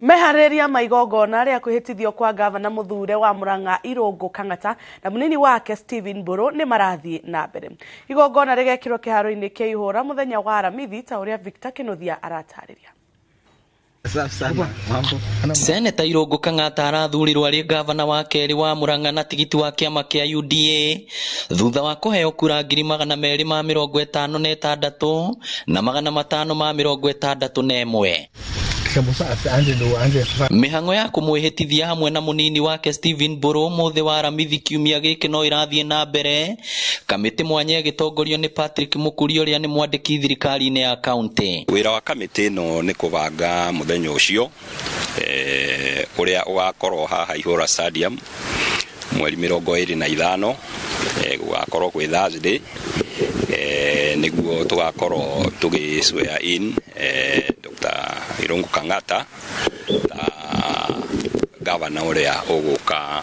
Meharĩrĩria ma igongona rĩa kwĩhĩtithio kwa ngavana mũthure wa Murang'a Irũngũ Kang'ata na mũnini wake Stephen Mburu nĩ marathiĩ na mbere. Igongona rĩgekĩrwo kĩharo-inĩ kĩa Ihũra mũthenya wa Aramithi ta ũrĩa Victor Kĩnuthia aratarĩria. Seneta Irũngũ Kang'ata arathurirwo arĩ ngavana wa kerĩ wa Murang'a na tigiti wa kĩama kĩa UDA thutha wa kũheo kura 256,561. Mĩhang'o ya kũmwĩhĩtithia hamwe na mũnini wake Stephen Mburu mũthĩ wa Aramithi kiumia gĩkĩ no ĩrathiĩ na mbere, kamĩtĩ mwanya ĩgĩtongorio nĩ Patrick Mũkuria ũrĩa nĩ mwandĩki thirikari-inĩ ya kaunti. Wĩra wa kamĩtĩ ĩno nĩ kũbanga mũthenya ũcio ũrĩa ũgakorwo haha Ihũra Stadium mweri 25, gũgakorwo kwĩ Thursday, nĩguo tũgakorwo tũgĩ swear in Dr. Irũngũ Kang'ata ta gavana ũrĩa ũgũka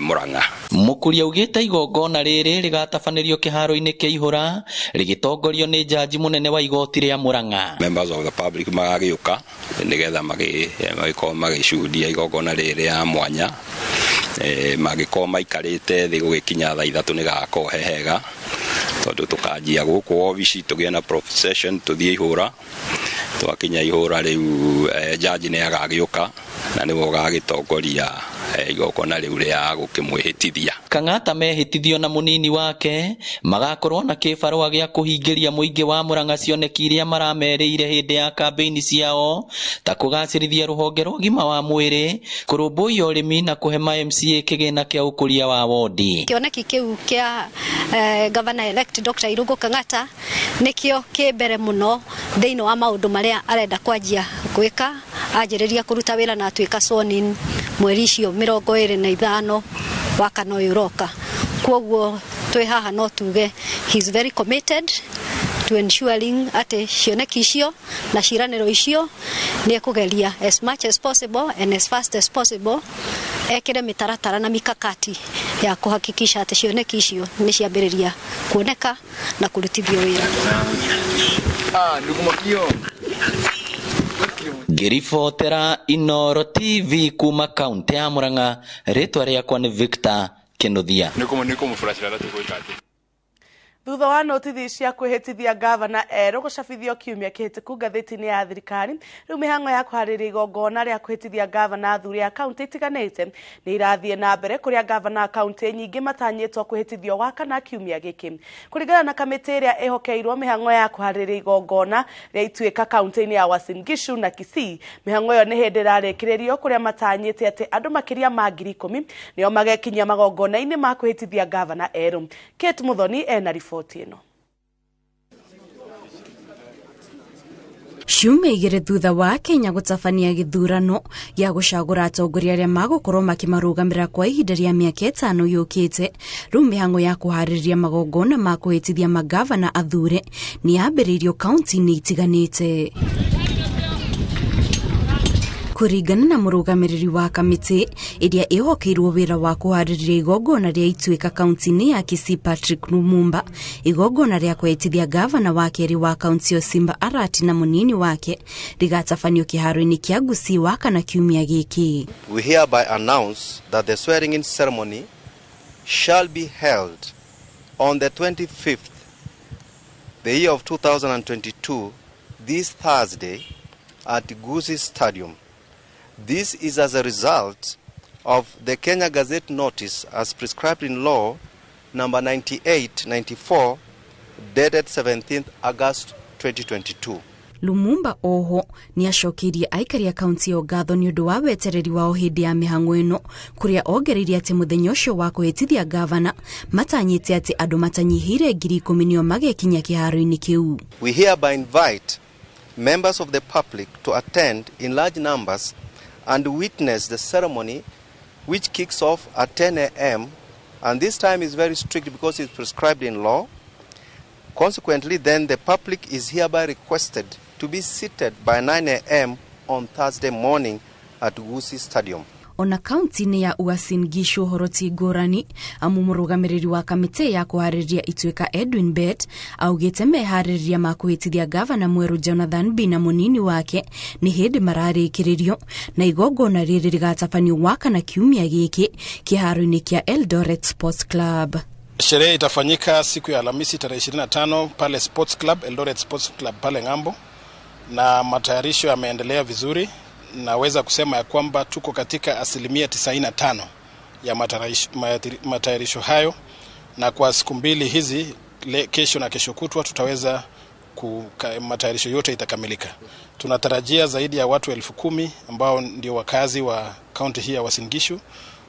Murang'a. Mũkuria augĩte igongona rĩrĩ rĩgatabanĩrio kĩharo-inĩ kĩa Ihũra rĩgĩtongorio nĩ jaji mũnene wa igoti rĩa Murang'a. Members of the public magagĩũka nĩgetha magĩkorwo magĩcudia igongona rĩrĩ rĩa mwanya, mangĩkorwo maikarĩte thĩ gũgĩkinya thaa 3 nĩgagakorwo he hega, tondũ tũkanjia gũkũ obici tũgĩe na procession tũthiĩ Ihũra, twakinya Ihũra rĩu jaji nĩ agagĩũka na nĩwe ũgagĩtongoria igongona rĩu rĩa gũkĩmwĩhĩtithia. Kang'ata mehĩtithio na mũnini wake magakorwo na kĩbarũa gĩa kũhingĩria mũingĩ wa Murang'a cioneki iria maramerĩire hĩndĩ ya kambĩini ciao ta kũgacĩrithia rũhonge rwa ũgima wa mwĩrĩ, kũrũmbũiya ũrĩmi na kũhe ma MCA kĩgĩna kĩa ũkũria wa wondi. Kĩoneki kĩu kĩa Governor elect Dr. Irũngũ Kang'ata nĩkĩo kĩ mbere mũno thĩinĩ wa maũndũ marĩa arenda kwanjia gwĩka anjĩrĩria kũruta wĩra na atuĩka sworn in mweri icio 25 wa kana ũyũ ũroka. Kwoguo twĩ haha no tuge he is very committed to ensuring atĩ cioneki icio na ciĩranĩro icio nĩ ekũgeria as much as possible and as fast as possible ekĩre mĩtaratara na mikakati ya kũhakikisha atĩ cioneki icio nĩ ciambĩrĩria kuoneka na kũrutithio wĩra. Ngĩribotera Inooro TV kuma kaunti ya Murang'a, rĩtwa rĩakwa nĩ Victor Kĩnuthia. Thutha wa notithi cia kwĩhĩtithia ngavana erũ gũcabithio kiumia kĩhĩtũku ngathĩti-inĩ ya thirikari, rĩu mĩhang'o ya kũharĩria igongona rĩa kwĩhĩtithia ngavana athure a kaunti itiganĩte nĩ irathiĩ na mbere, kũrĩa ngavana a kaunti nyingĩ matanyĩtwo kwĩhĩtithio Wakana kiumia gĩkĩ. Kũringana na kamĩtĩ ĩrĩa ĩhokeirwo mĩhang'o ya kũharĩria igongona rĩa Ituĩka kaunti-inĩ ya Uasin Gishu na Kisii, mĩhang'o ĩyo nĩ hĩndĩ ĩrarĩkĩrĩrio, kũrĩa matanyĩte atĩ andũ makĩria ma 10,000 nĩo magekinyia magongona-inĩ ma kwĩhĩtithia ngavana erũ. Kate Muthoni ena riboti ĩno. Ciumia igĩrĩ thutha wa Kenya gũtabania gĩthurano gĩa gũcagũra atongoria arĩa magũkorwo makĩmarũgamĩrĩra kwa ihinda rĩa mĩaka 5 yũkĩte, rĩu mĩhang'o ya kũharĩrĩria magongona ma kũhĩtithia mangavana athure nĩ yambĩrĩirio kaunti-inĩ itiganĩte. Kũringana na mũrũgamĩrĩri wa kamĩtĩ ĩrĩa ĩhokeirwo wĩra wa kũharĩrĩria igongona rĩa Ituĩka kaunti-inĩ ya Kisii Patrick Lumumba, igongona rĩa kwĩhĩtithia ngavana wa kerĩ wa kaunti ĩyo Simba Arati na mũnini wake rĩgatabanio kĩharo-inĩ kĩa Gusii Wakana kiumia gĩkĩ. We hereby announce that the swearing in ceremony shall be held on the 25th, the year of 2022, this Thursday at Gusii Stadium. This is as a result of the Kenya Gazette notice as prescribed in law number 9894 dated 17th August 2022. Lumumba oho nĩ acokeirie aikari a kaunti ĩyo ngatho nĩ ũndũ wa wetereri wao hĩndĩ ya mĩhang'o ĩno, kũrĩa ongereire atĩ mũthenya ũcio wa kwĩhĩtithia ngavana matanyĩte atĩ andũ matanyihĩire 10,000 nĩo magekinya kĩharo-inĩ kĩu. We hereby invite members of the public to attend in large numbers and witness the ceremony, which kicks off at 10 a.m. and this time is very strict because it's prescribed in law. Consequently, then the public is hereby requested to be seated by 9 a.m. on Thursday morning at Gusii Stadium. Ona kaunti-inĩ ya Uasin Gishu ũhoro ti ngũrani, amu mũrũgamĩrĩri wa kamĩtĩ ya kũharĩrĩria Ituĩka Edwin Bett augĩte meharĩrĩria ma kũhĩtithia gavana mwerũ Jonathan Bii na mũnini wake nĩ hĩndĩ mararĩkĩrĩrio, na igongona rĩrĩ rĩgatabanio Wakana kiumia gĩkĩ kĩharo-inĩ kĩa Eldoret Sports Club. Sherehe itafanyika siku ya Alhamisi tarehe 25 pale Sports Club, Eldoret Sports Club pale Ng'ambo, na matayarisho yameendelea vizuri. Naweza kusema ya kwamba tuko katika 95% ya matayarisho hayo, na kwa siku mbili hizi, kesho na kesho kutwa, tutaweza matayarisho yote itakamilika. Tunatarajia zaidi ya watu 10,000 ambao ndio wakazi wa kaunti hii ya Uasin Gishu.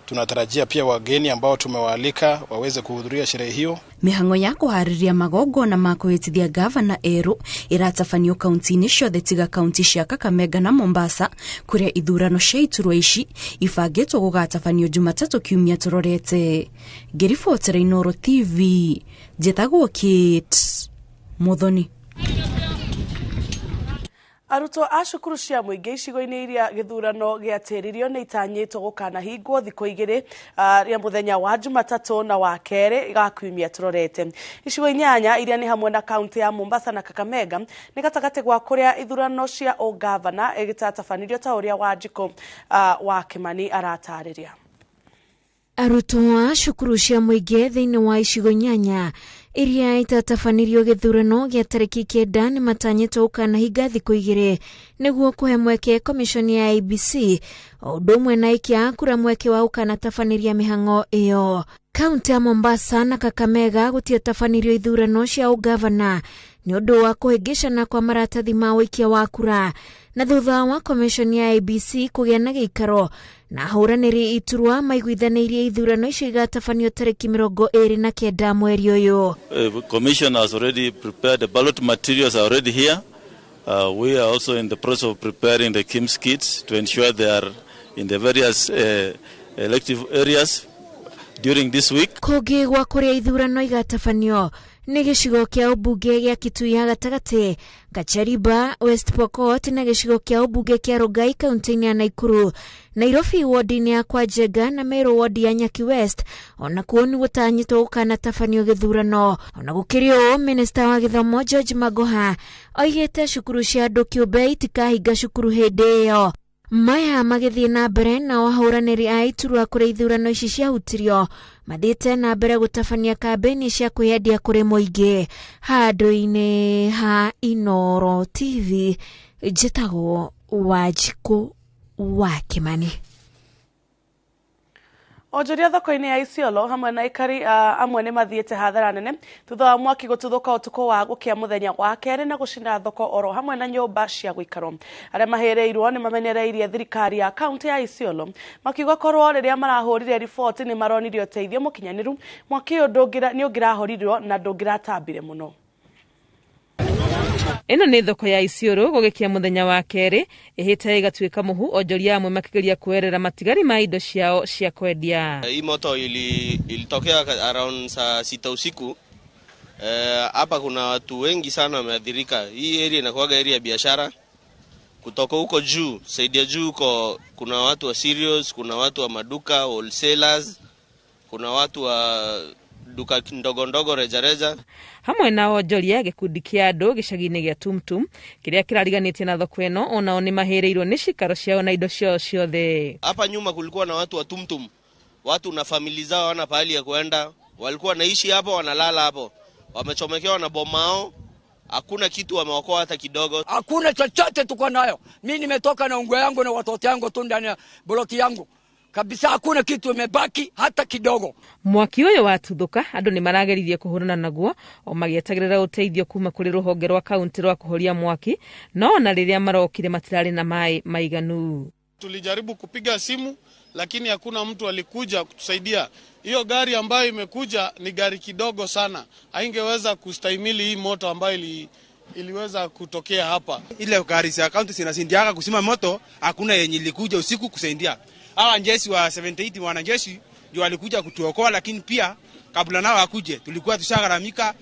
Tunatarajia pia wageni ambao tumewaalika waweze kuhudhuria sherehe hiyo. Mĩhang'o ya kũharĩria magongona ma kũhĩtithia gavana erũ ĩratabanio kaunti-inĩ ciothe tiga kaunti cia Kakamega na Mombasa, kũrĩa ithurano cia iturwa ici ibangĩtwo gũgatabanio Jumatatũ kiumia tũrorete. Ngĩribotera Inooro TV, njĩtagwo Kate Muthoni. Arutwo a cukuru cia mũingĩ icigo-inĩ iria gĩthurano gĩatĩririo nĩ itanyĩtwo gũkanahingwo thikũ igĩrĩ rĩa mũthenya wa Jumatatũ na wa kerĩ ga kiumia tũrorete. Icigo inyanya iria nĩ hamwe na kaunti ya Mombasa na Kakamega nĩ gatagatĩ gwa kũrĩa ithurano cia ũgavana ĩgĩtatabanirio ta ũrĩa Wanjikũ wa Kĩmani aratarĩria. Arutwo a cukuru cia mũingĩ thĩinĩ wa icigo inyanya iria itatabanirio gĩthurano gĩa tarĩki 9 nĩ matanyĩtwo gũkanahinga thikũ igĩrĩ nĩguo kũhe mweke komishoni ya IEBC o ũndũ ũmwe na aikia a kura mweke wa gũkanatabanĩria mĩhang'o ĩyo. Kaunti ya Mombasa na Kakamega gũtiatabanirio ithurano cia ũgavana nĩ ũndũ wa kũhĩngĩcana kwa maratathi ma ũikia wa kura, na thutha wa komishoni ya IEBC kũgĩa na gĩikaro na ahũranĩri iturwa maiguithanĩirie ithurano icio igatabanio tarĩki 29 mweri ũyũ. Commission has already prepared the ballot materials are already here. We are also in the process of preparing the KIMS kits to ensure they are in the various elective areas during this week. Kũngĩ gwa kũrĩa ithurano igatabanio nĩ gĩcigo kĩa ũmbunge gĩa Kitui ya gatagatĩ, Kachariba, West Pokot na gĩcigo kĩa ũmbunge kĩa Rongai kaunti-inĩ ya Nakuru, Nairobi wodi-inĩ ya Kwanjenga na Meru wodi ya Nyaki West ona kuo nĩ gũtanyĩtwo gũkanatabanio gĩthurano. Ona gũkĩrĩ ũũ, minista wa gĩthomo George Magoha oigĩte cukuru cia andũ kĩũmbe itikahinga cukuru hĩndĩ ĩyo. Maya magĩthiĩ na mbere nao ahũranĩri a iturwa kũrĩa ithurano ici ciahutirio mathiĩte na mbere gũtabania kambĩini cia kwĩyendia kũrĩ mũingĩ. Handũ-inĩ ha Inooro TV, njĩtagwo Wanjikũ wa Kĩmani. Onjoria thoko-inĩ ya Isiolo hamwe na aikari amwe nĩ mathiĩte hathara nene thutha wa mwaki gũtuthũka ũtukũ wa gũkĩa mũthenya wa kerĩ na gũcina thoko oro hamwe na nyũmba cia gũikarwo. Arĩa mahĩrĩirwo nĩ mamenereirie thirikari ya kaunti ya Isiolo makiuga korwo rĩrĩa marahũrire riboti nĩ maronire ũteithio mũkinyanĩru, mwaki ũyũ nĩ ũngĩrahorirwo na ndũngĩratambire mũno. Ĩno nĩ thoko ya Isiolo gũgĩkia mũthenya wa kerĩ ĩhĩte ĩgatuĩka mũhu, onjoria amwe makĩgeria kuerera matigari ma indo ciao cia kwendia. Hii moto ilitokea around saa 6 usiku. Hapa kuna watu wengi sana wameathirika. Hii area inakuwaga area ya biashara. Kutoka huko juu, saidi ya juu huko kuna watu wa serious, kuna watu wa maduka, wholesalers, kuna watu wa duka ndogo ndogo rejareja. Hamwe na onjoria gĩkundi kĩa andũ gĩcagi-inĩ gĩa Tumtum kĩrĩa kĩrariganĩtie na thoko ĩno onao nĩ mahĩrĩirwo nĩ cikaro ciao na indo ciao ciothe. Hapa nyuma kulikuwa na watu wa Tumtum, watu na famili zao hawana pahali ya kuenda, walikuwa naishi hapo, wanalala hapo, wamechomekewa na bomao, hakuna kitu wameokoa hata kidogo. Hakuna chochote tuko nayo. Mimi nimetoka na ungo yangu na watoto yangu tu ndani ya bloki yangu. Kabisa hakuna kitu imebaki hata kidogo. Mwaki ũyũ watuthũka andũ nĩ marageririe kũhũrana naguo o magĩetagĩrĩra ũteithio kuma kũrĩ rũhonge rwa kaunti rwa kũhoria mwaki, no ona rĩrĩa marokire matirarĩ na maĩ maiganu. Tulijaribu kupiga simu lakini hakuna mtu alikuja kutusaidia. Hiyo gari ambayo imekuja ni gari kidogo sana, haingeweza kustahimili hii moto ambayo iliweza kutokea hapa. Ile gari za kaunti zinasindiaka kuzima moto, hakuna yenye ilikuja usiku kusaidia. Hawa jeshi wa 78 wanajeshi ndio walikuja kutuokoa, lakini pia kabla nao wakuje tulikuwa tushagaramika.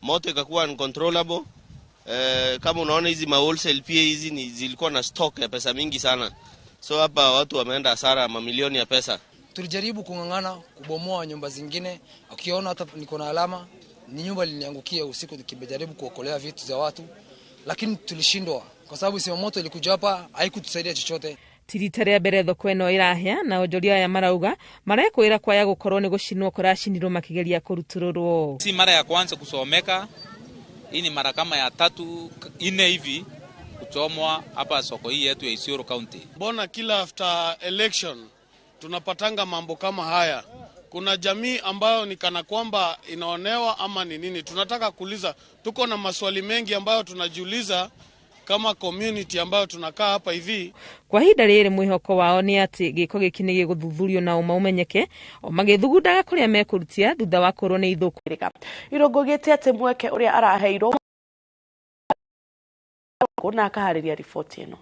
Moto ikakuwa uncontrollable. Kama unaona hizi ma wholesale pia hizi ni zilikuwa na stock ya pesa mingi sana. So hapa watu wameenda hasara mamilioni ya pesa. Tulijaribu kung'ang'ana kubomoa nyumba zingine, ukiona hata niko na alama, ni nyumba liniangukia usiku nikijaribu kuokolea vitu za watu, lakini tulishindwa kwa sababu zimamoto ilikuja hapa haikutusaidia chochote. Ti rita rĩa mbere thoko ĩno ĩrahĩa na onjoria aya marauga marekwĩra kwaya gũkorwo nĩ gũcinwo kũracinirwo makĩgeria kũrutũrũrwo. Si mara ya kwanza kusomeka, hii ni mara kama ya tatu nne hivi kuchomwa hapa soko hii yetu ya Isiolo County. Mbona kila after election tunapatanga mambo kama haya? Kuna jamii ambayo ni kana kwamba inaonewa ama ni nini? Tunataka kuuliza, tuko na maswali mengi ambayo tunajiuliza kama community ambayo tunakaa hapa hivi. Kwa ihinda rĩrĩ mwĩhoko wao nĩ atĩ gĩko gĩkĩ nĩ gĩgũthuthurio na ũma ũmenyeke o magĩthugundaga kũrĩa mekũrutia thutha wa kũrwo nĩ ithũkũ. Irũngũ gĩte atĩ mweke ũrĩa araheirwo na akaharĩria riboti ĩno.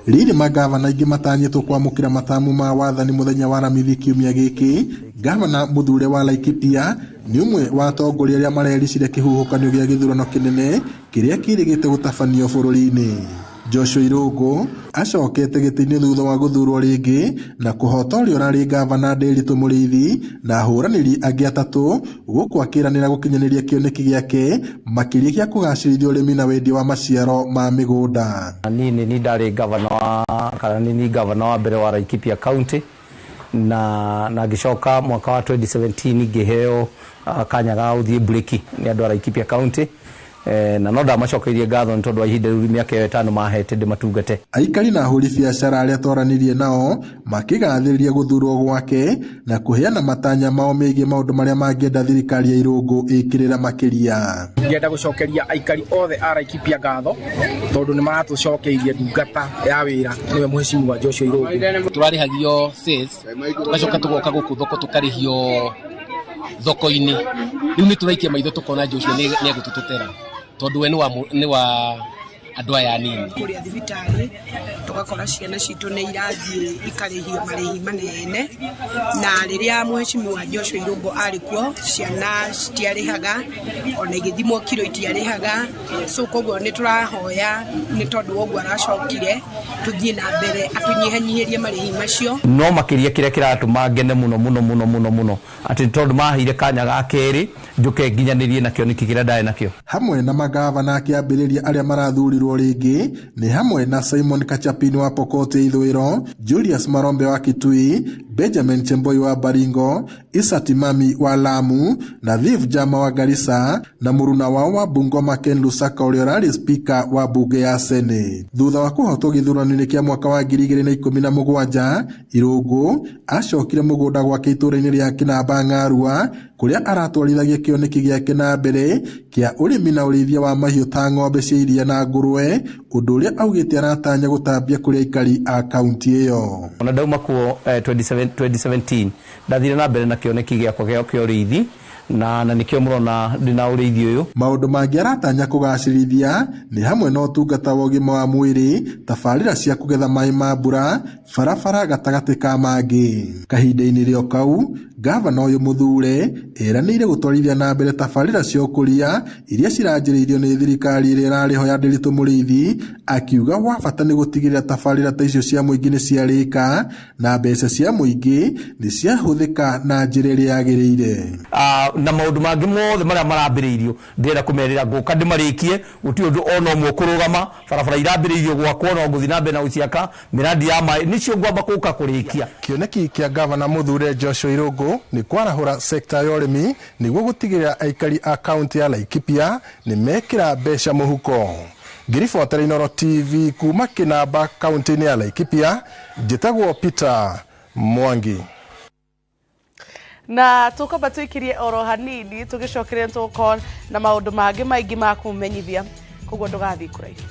Rĩrĩ magavana aingĩ matanyĩtwo kwamũkĩra matamu ma wathani mũthenya wa Aramithi kiumia gĩkĩ, gavana mũthure wa Laikipia nĩ ũmwe wa atongoria arĩa marericire kĩhuhũkanio gĩa gĩthurano kĩnene kĩrĩa kĩrĩgĩte gũtabanio bũrũri-inĩ. Joshua Irũngũ acokete gĩtĩ-inĩ thutha wa gũthurwo rĩngĩ na kũhota ũrĩa ũrarĩ gavana Ndiritu Mũrĩithi na ahũranĩri angĩ atatũ, gũkũ akĩranĩra gũkinyanĩria kĩoneki gĩake makĩria gĩa kũgacĩrithia ũrĩmi na wendia wa maciaro ma mĩgũnda. Niĩ nĩ ndarĩ gavana wa kana nĩ gavana wa mbere wa Laikipia County na ngĩcoka mwaka wa 2017 ngĩheo kanya ga gũthiĩ breki nĩ andũ a Laikipia County. Na no ndamacokeirie ngatho nĩ tondũ wa ihinda rĩu mĩaka ĩyo ĩtano mahete ndĩmatungate. Aikari na ahũri biacara arĩa twaranirie nao makĩgathĩrĩria gũthurwo gwake na kũheana matanya mao megiĩ maũndũ marĩa mangĩenda thirikari ya Irũngũ ĩkĩrĩra makĩria. Ngĩenda gũcokeria aikari othe a Laikipia ngatho tondũ nĩ maratũcokeirie ndungata ya wĩra nĩwe mũheshimiwa Joshua Irũngũ. Tũrarĩhagio sales tũgacoka tũgoka gũkũ thoko tũkarĩhio thoko-inĩ. Rĩu nĩ tũraikia maitho tũkona Joshua nĩ egũtũtetera tondũ we nĩ wa andũ aya anini. Kũrĩa thibitarĩ tũgakora ciana citũ nĩ irathiĩ ikarĩhio marĩhi manene, na rĩrĩa mũheshimiwa Joshua Irũngũ arĩ kuo ciana citiarĩhaga ona igĩthimwo kiro itiarĩhaga, so koguo nĩ tũrahoya nĩ tondũ wa ũguo aracokire tũthiĩ na mbere atũnyihanyihĩrie marĩhi macio. No makĩria kĩrĩa kĩratũma ngene mũno mũno mũno mũno mũno atĩ tondũ maheire kanya ga kerĩ njuke nginyanĩrie nakĩo nĩkĩ kĩrĩa ndarĩ nakĩo. Hamwe na magavana akĩambĩrĩria arĩa marathurirwo rĩngĩ nĩ hamwe na Simon Kachapin wa Pokot ya Ithũĩro, Julius Marombe wa Kitui, Benjamin Chemboi wa Baringo, Issa Timami wa Lamu na Viv Jama wa Garissa na mũruna wao wa Bungoma Ken Lusaka ũrĩa ũrarĩ spika wa bunge ya Senate. Thutha wa kũhotwo gĩthurano-inĩ kĩa mwaka wa 2017, Irũngũ acokire mũgũnda gwake itũũra-inĩ rĩa Kĩnamba Ng'arua kũrĩa aratwarithagia kĩoneki gĩake na mbere kĩa ũrĩmi na ũrĩithia wa mahiũ ta ng'ombe cia iria na ngũrwe, ũndũ ũrĩa augĩte aratanya gũtambia kũrĩ aikari a kaunti ĩyo. Ona ndauma kuo 2017 ndathire na mbere na kĩoneki gĩakwa kĩa ũrĩithi na nĩkĩo mũrona ndĩna ũrĩithi ũyũ. Maũndũ mangĩ aratanya kũgacĩrithia nĩ hamwe na ũtungata wa ũgima wa mwĩrĩ, tabarĩra cia kũgetha maĩ ma mbura, barabara gatagatĩ ka mangĩ. Kahinda-inĩ rĩo kau, gavana ũyũ mũthure eranĩire gũtwarithia na mbere tabarĩra cia ũkũria iria ciranjĩrĩirio nĩ thirikari ĩrĩa ĩrarĩho ya Ndiritu Mũrĩithi, akiuga wa bata nĩ gũtigĩrĩra tabarĩra ta icio cia mũingĩ nĩ ciarĩka na mbeca cia mũingĩ nĩ ciahũthĩka na njĩra ĩrĩa yagĩrĩire. Na maũndũ mangĩ mothe marĩa marambĩrĩirio ndĩrenda kũmerĩra ngũka ndĩmarĩkie, gũtirĩ ũndũ ona ũmwe ũkũrũgama. Barabara irambĩrĩirio gwakwo no ngũthiĩ na mbere na gũciaka, mĩrandi ya maĩ nĩcio ngwamba gũka kũrĩkia. Kĩoneki kĩa gavana mũthure Joshua Irũngũ nĩ kwarahũra sekta ya ũrĩmi nĩguo gũtigĩrĩra aikari a kaunti ya Laikipia nĩ mekĩra mbeca mũhuko. Ngĩribotera Inooro TV kuma Kĩnamba kaunti-inĩ ya Laikipia, njĩtagwo Peter Mwangi. Na tukwamba tuikirie oro hanini tugicokeria tugukorwo na maundu mangi maingi ma kũmenyithia, koguo ndũgathiĩ kũraihu.